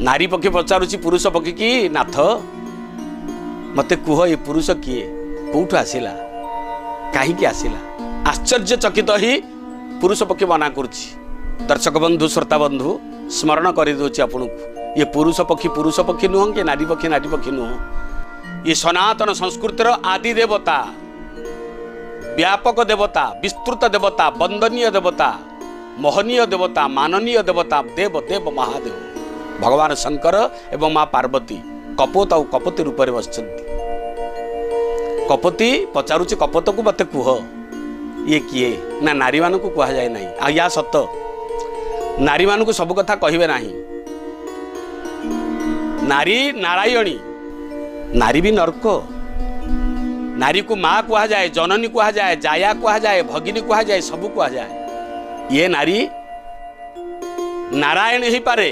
ନାରୀ ପକ୍ଷୀ ପଚାରୁଛି ପୁରୁଷ ପକ୍ଷୀ କି, ନାଥ, ମୋତେ କୁହ, ଏ ପୁରୁଷ କିଏ? କୋଉଠୁ ଆସିଲା? କାହିଁକି ଆସିଲା? ଆଶ୍ଚର୍ଯ୍ୟଚକିତ ହେଇ ପୁରୁଷ ପକ୍ଷୀ ମନା କରୁଛି। ଦର୍ଶକ ବନ୍ଧୁ, ଶ୍ରୋତା ବନ୍ଧୁ, ସ୍ମରଣ କରିଦେଉଛି ଆପଣଙ୍କୁ, ଇଏ ପୁରୁଷ ପକ୍ଷୀ ପୁରୁଷ ପକ୍ଷୀ ନୁହଁ କି ନାରୀ ପକ୍ଷୀ ନାରୀ ପକ୍ଷୀ ନୁହଁ। ଇଏ ସନାତନ ସଂସ୍କୃତିର ଆଦି ଦେବତା, ବ୍ୟାପକ ଦେବତା, ବିସ୍ତୃତ ଦେବତା, ବନ୍ଦନୀୟ ଦେବତା, ମହନୀୟ ଦେବତା, ମାନନୀୟ ଦେବତା, ଦେବ ଦେବ ମହାଦେବ ଭଗବାନ ଶଙ୍କର ଏବଂ ମା ପାର୍ବତୀ କପୋତ ଆଉ କପୋତୀ ରୂପରେ ବସିଛନ୍ତି। କପୋତୀ ପଚାରୁଛି କପୋତକୁ, ମୋତେ କୁହ, ଇଏ କିଏ? ନା, ନାରୀମାନଙ୍କୁ କୁହାଯାଏ ନାହିଁ। ଆଉ ୟା ସତ, ନାରୀମାନଙ୍କୁ ସବୁ କଥା କହିବେ ନାହିଁ। ନାରୀ ନାରାୟଣୀ, ନାରୀ ବି ନର୍କ। ନାରୀକୁ ମା କୁହାଯାଏ, ଜନନୀ କୁହାଯାଏ, ଜାୟା କୁହାଯାଏ, ଭଗିନୀ କୁହାଯାଏ, ସବୁ କୁହାଯାଏ। ଇଏ ନାରୀ ନାରାୟଣୀ ହେଇପାରେ।